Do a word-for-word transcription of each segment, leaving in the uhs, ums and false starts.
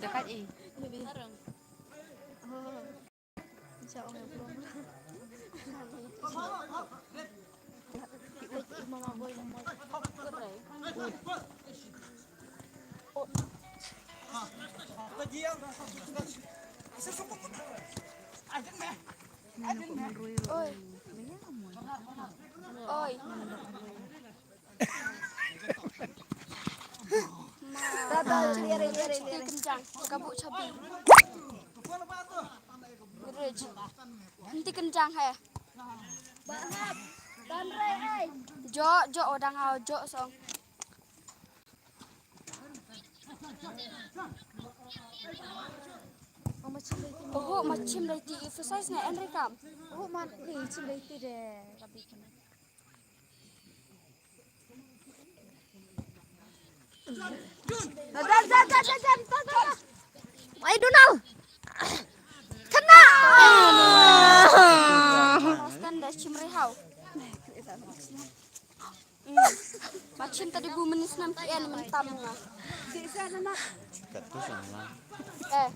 Dekat i. Oi. Oi. Dah, dah, clear, clear, clear. Kynjang, ka buh chabi. Ridge. Hynti kynjang he. Jok, jok, oh, dang au, jok song. Oh, ma chim lei ti exercise ne, en re kam. Oh, ma, ni chim lei ti de. Jan, jan, jan, jan, jan, jan, jan. Ai, Donald. Kena. Kan dah chim rehau. Hmm. Machin tadi bu menis nam ki en mentam nga. Kat tu sana. Eh.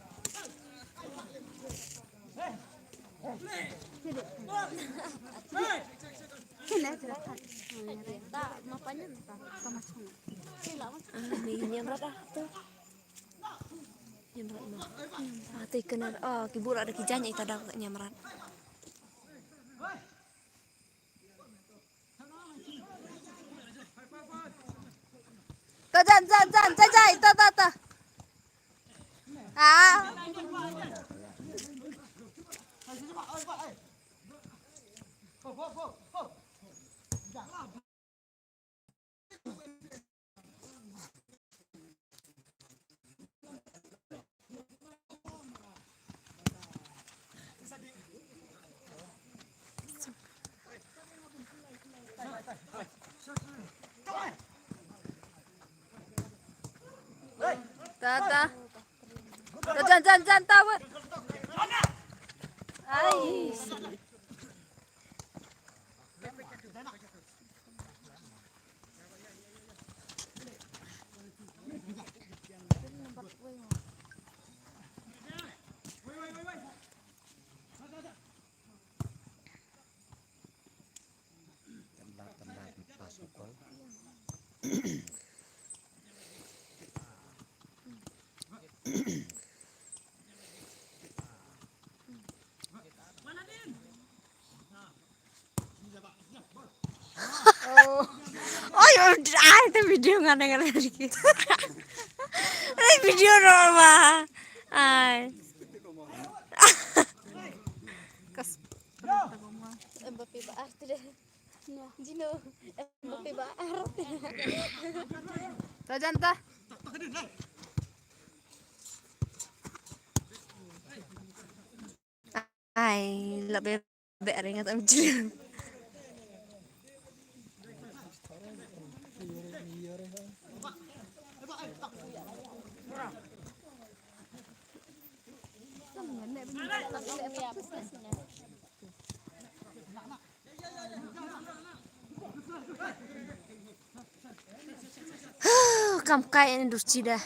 Kena cerita. Tak, mapanya tak sama sama. Ah, ni nyamrat ah tu. Nyamrat ma. Ah, tu kena. Oh, ki bura ada ki janya ita dah nyamrat. Ta jan jan jan jai jai ta ta ta. Ah. Ta ta. Ta jan jan jan ta wut. Ai. Oi, ai, te video ngane ngane lagi. Ai, video normal. Ai. Kas. Mbappe ba ar tu deh. Jino. Mbappe ba ar. Ta jan ta. Ai, la be be ringa tam jil. Kam kai en dur chida.